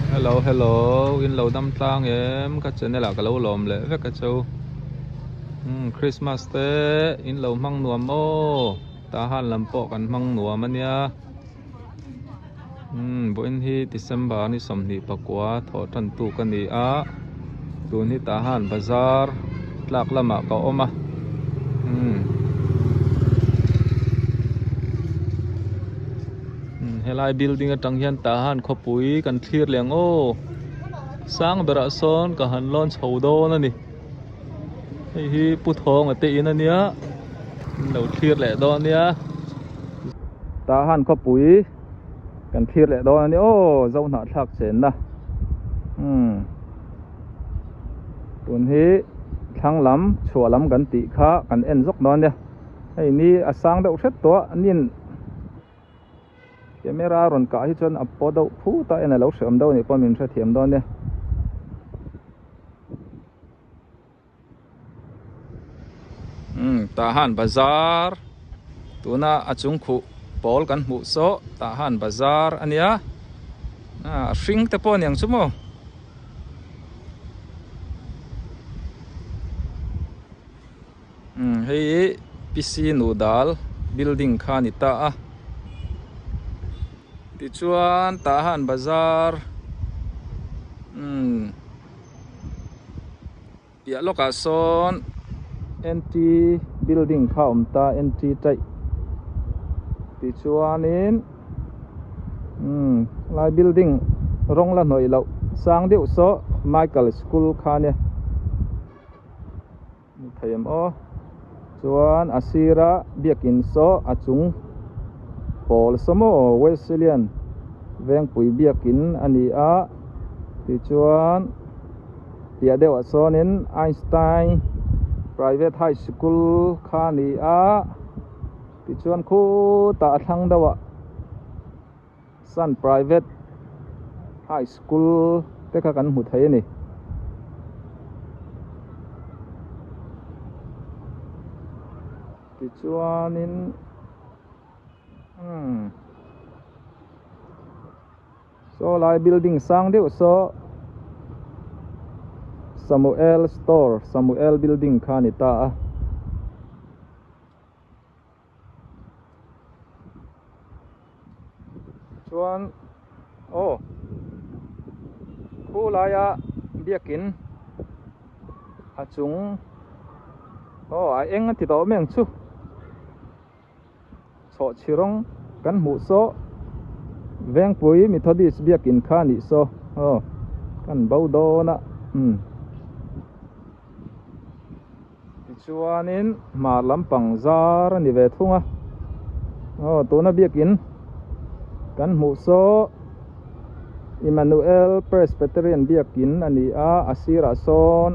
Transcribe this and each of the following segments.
Hello hello in lo dam tlang em ka channel ah ka lo lawm leh vek a cheu umm Christmas te in lo hmang nuam maw tahan lam pawh kan hmang nuam ania umm vawiin hi December ni 24 thawh tan tuk a ni a tun hi tahan bazar tlak lamah ka awm a umm. Helai building atang hian Tahan khawpui kan thlir leh ang aw sang berah sawn ka han lawn chho dawn a ni hei hi Pu Thawnga te in a nia an lo thlir leh dawn a nia Tahan khawpui kan thlir leh dawn a ni aw Zohnahthlak chenna umm tun hi thlang lam chhuah lam kan tih kha kan en zawk dawn a nia hei ni a sang deuh hret tawh a nin. Camera a rawn kah hi chuan a paw deuh phut a en a lo hreawm deuh a nih pawh min hrethiam dawn nia. Umm tah han bazar tuna a chung khuh pawl kan hmuh saw tah han bazar a nia a hring te pawh a niang chu maw. Umm hei hi PC Nudal building kha a ni ta a tichuan tah han bazar umm piah lawkah sawn NT building kha a awm ta NT taih tichuanin umm lai building rawng la hnawih loh sang deuh saw Michael school kha a nia. Ni thei em aw chuan a sira biakin saw a chung pawl saw maw Wesleyan vengpui biakin a ni a tichuan piah deuhah sawnin Einstein private high school kha a ni a tichuan khutah a thlang deuhah. Sun Private High School te kha kan hmu thei a ni. Tichuanin umm saw lai building sang deuh saw Samuel Store Samuel building kha a ni ta a. Chuan aw khu laia biakin a chung aw a eng a ti tawh mai ang chu chhawhchhi rawng kan hmuh saw Vengpui Methodist biakin kha a nih saw aw kan bo dawn a umm. Tichuanin hmar lampang zar a ni ve thung a, aw tuna biakin kan hmuh saw Emmanuel Presbyterian biakin a ni a, a sirah sawn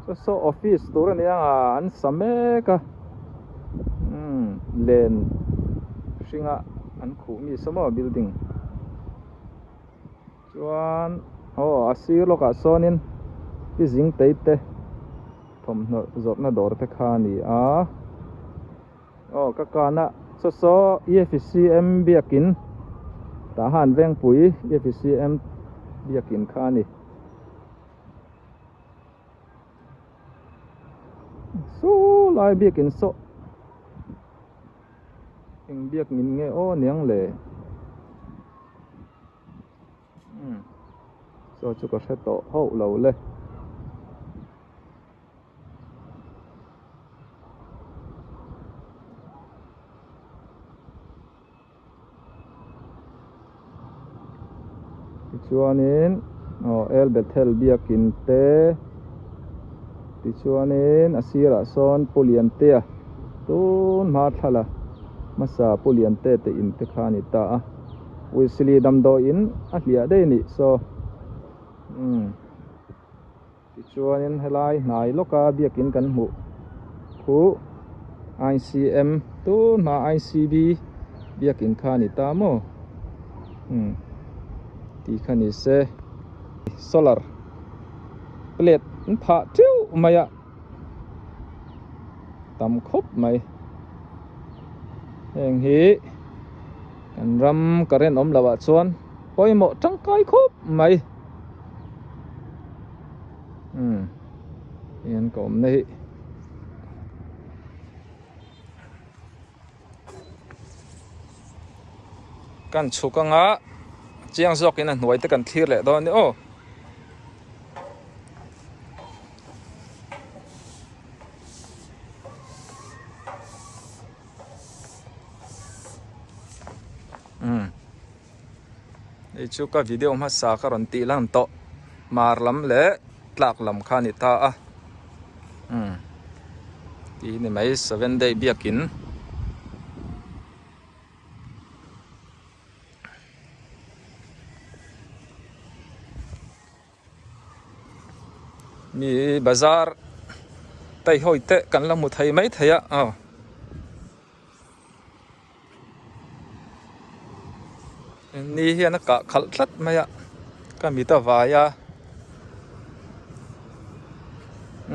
saw saw office tur a ni ang a an sa mek a, umm len hringa an khuh mi saw maw building. Chuan aw a sir lawkah sawnin pi zing tei te thawmhnaw zawrhna dawr te kha a ni a aw ka kana saw saw EFCM biakin tah han vengpui EFCM biakin kha a ni. Saw lai biakin saw eng biakin nge aw aniang le. Umm chaw chu ka hre tawh hauh lo le. Tichuanin aw El Bethel biakin te tichuanin a sirah sawn Pu Liantea tun hma thlala hmasa Pu Liante te in te kha a ni ta a. Wesley damdawiin a hliah daih a nih saw umm tichuanin helai hnai lawka biakin kan hmuh khu ICM tun hma ICB biakin kha a ni ta maw umm tih kha ni se solar plate an phah teuh mai a. Tam khawp mai heng hi kan ram current awm loh ah chuan pawimawh tangkai khawp mai umm hian ka awmna hi. Kan chhuk anga chiang zawkin a hnuai te kan thlir leh dawn a ni aw. Umm hei chu ka video hmasa ka rawn tih lang tawh mar lam leh tlak lam kha a ni ta a umm tih ni mai seven day biakin. Mi bazar teihawi te kan la hmu thei mai thei a aw. Ni hian a kah khalh tlat mai a ka mit a vai a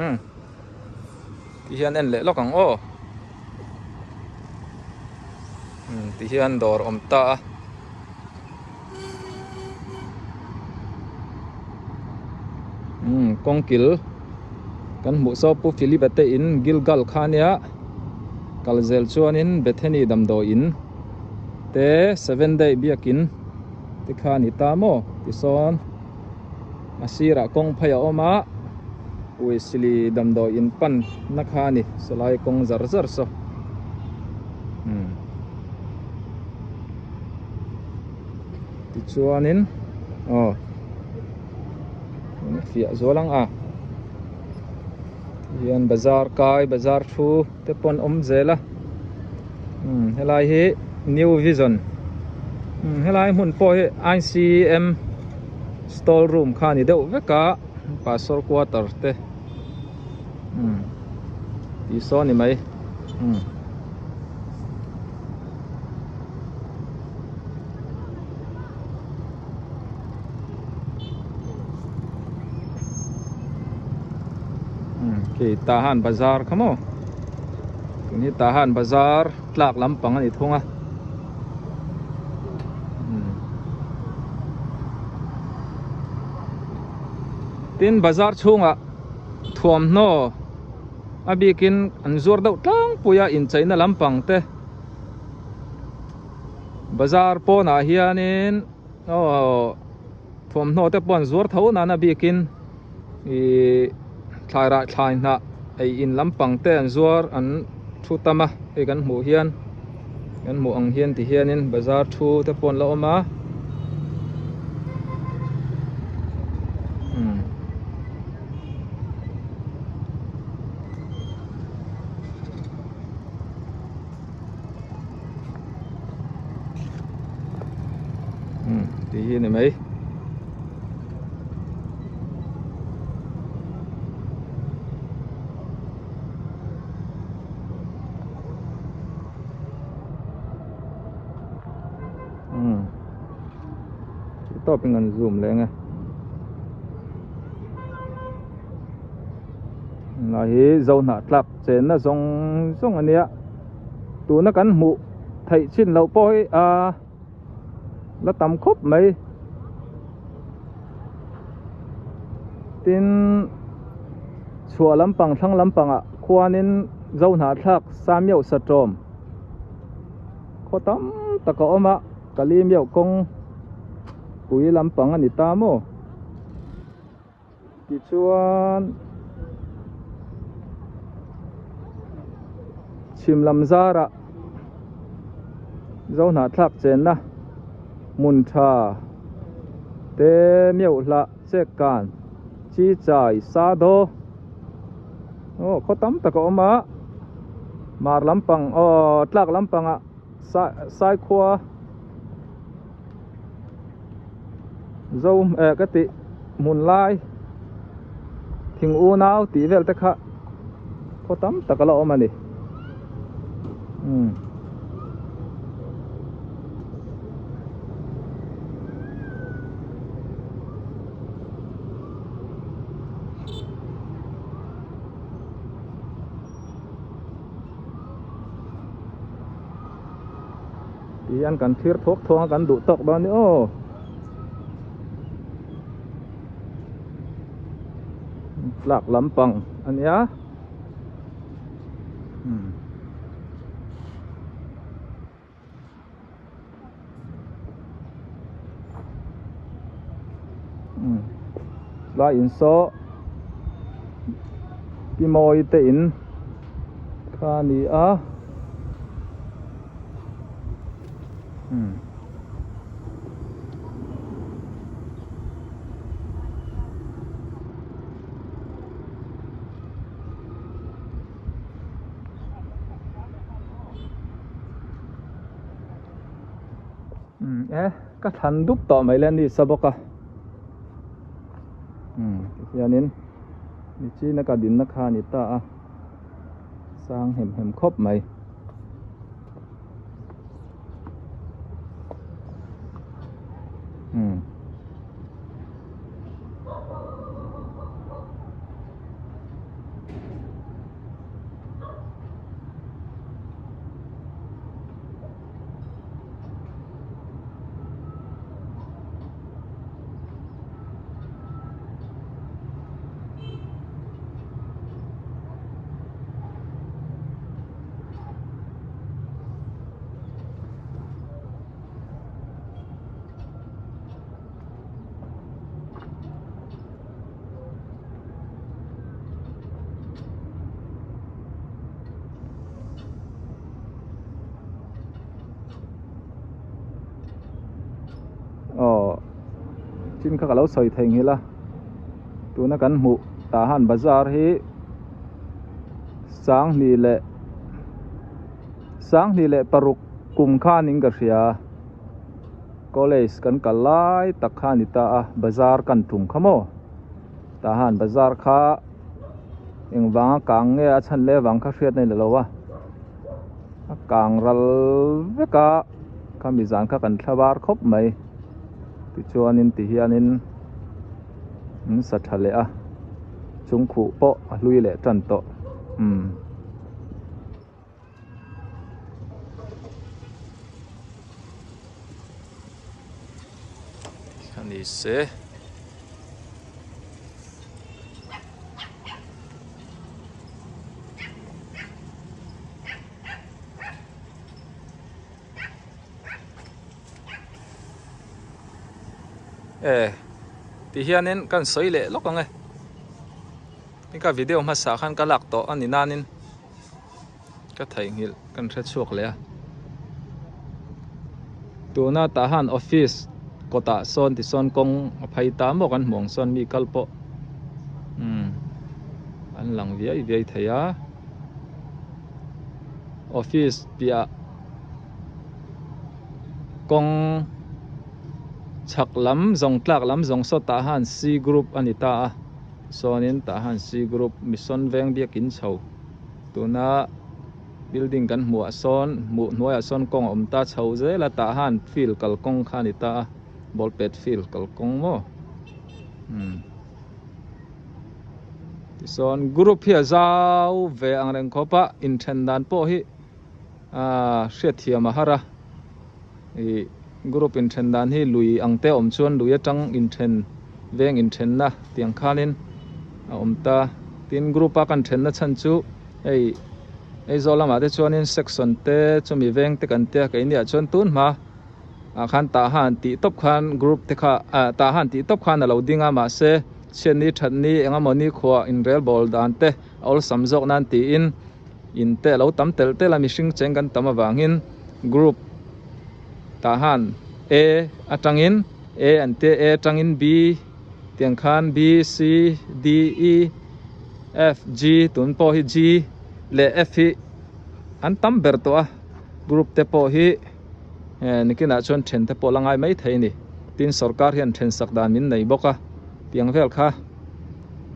umm ti hian en leh lawk ang aw umm ti hian dawr awm ta a. Umm kawngkil kan hmuh saw Pu Philip a te in Gilgal kha ania kal zel chuanin Bethany damdawi in te Seven Day biakin te kha a ni ta maw tisawn a sirah kawng phei a awm a Wesley damdawi in pan na kha a ni sawlai kawng zar zar saw umm. Tichuanin aw fiah zual ang a tihian bazar kai bazar thu te pawh an awm zel a umm helai hi new vision umm helai hmun pawh hi I_C_M stall room kha a ni deuh vek a pastor quarter te umm tih saw a ni mai umm. Khi Tahan bazar kha maw tun hi Tahan bazar tlak lampang a ni thung a tin bazar chhungah thuamhnaw a bikin an zuar deuh tlangpui a incheina lampang te. Bazar pawnah hianin aw thawmhnaw te pawh an zuar tho nana bikin ihh thlai rah thlai hnah ei in lampang te an zuar an thu tam a hei kan hmuh hian kan hmuh ang hian ti hianin bazar thu te pawh an la awm a umm. Tih hi a ni mai. Tawp in an zoom leh ang e. Lai hi zohnah tlak chenna zawng zawng a nia. Tuna kan hmuh theih chin loh pawh hi a la tam khawp mai. Tin, chhuah lampang thlang lampangah khuanin zohnahthlak Samiauh Satawm khaw tam tak a awm a, Kalimiauh kawng pui lampang a ni ta maw? Tichuan chhim lam zarah Zohnahthlak chenna hmun tha te Meuhlah Chekkan Chichai Sado aw khaw tam tak a awm a mar lampang aw tlak lampangah Saikhua Zo eh ka tih hmun lai thing unau tih vel te kha khaw tam tak a la awm a ni umm. Tihian kan thlir thuak thuak a kan duh tawk dawn ni aw. Tlak lampang a nia. Tlai in saw pi mawi te in kha a ni a. E ka thlan dup tawh mai le a ni sa bawk a umm tihianin nichina ka dinna kha a ni ta a sang hem hem khawp mai. Umm. Aw chin kha ka lo sawi thei nghilh a tuna kan hmuh tah han bazar hi sanghnih leh sanghnih leh paruk kum khanin ka hria. College kan kal lai tak kha a ni ta a bazar kan tum kha maw tah han bazar kha engvanga kang nge a chhan leh vang kha hriat a ni lo a a kang ral vek a khami zan kha kan thla var khawp mai tichuanin ti hianin an sa tha leh a chungkhuh pawh a hlui leh tan tawh umm. A ni se. E ti hianin kan sawi leh lawk ang e. Ka video hmasa khan ka lak tawh a ni nanin. Ka theihnghilh kan hre chhuak leh a tuna tah han office kawtah sawn tisawn kawng a phei ta maw kan hmuh ang sawn mi kal pawh umm an lang viai viai thei a office piah kawng chhak lam zawng tlak lam zawng saw tah han C group a ni ta a sawnin tah han C group mission veng biakin chho. Tuna building kan hmuh ah sawn hmuh hnuaiah sawn kawng a awm ta chho zel a tah han field kalkawng kha a ni ta a ball pet field kalkawng maw umm tisawn group hi a zau ve ang reng khawp a inthen dan pawh hi ahh hriatthiam a har a ih group inthen dan hi lui ang te awm chuan lui atang inthen veng inthenna tiang khanin a awm ta tin group a kan thenna chhan chu hei Aizawl lamah te chuanin section te chumi veng te kan tia keini ah chuan tun hma ah khan tah han tih tawp khan group te kha ah tah han tih tawp khan a lo ding a mahse chhiatni thatni engemawni khuah inrel bawl dan te a awlsam zawk nan tiin in te a lo tam telh telh a mihring cheng kan tam avangin group tah han A atangin A an tia A atangin B tiang khan B C D E F G tun pawh hi G leh F hi an tam ber tawh a group te pawh hi eh nikinah chuan then te pawh la ngai mai thei a ni tin sorkar hian then sak dan min nei bawk a tiang vel kha.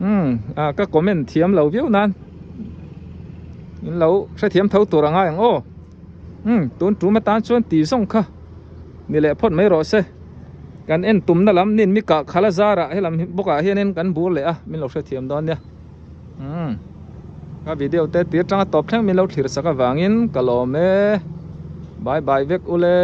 Umm ah ka comment thiam lo viau nan in lo hrethiam tho tur a ngai ang aw umm tun tum atan chuan tih zawng kha ni leh phawt mai rawh se kan en tumna lam nin mi kah khala zarah helam bawkah hianin kan bur leh a min lo hrethiam dawn nia umm ka video te tir tanga tawp thleng min lo thlir sak avangin ka lawm e bye bye vek ule.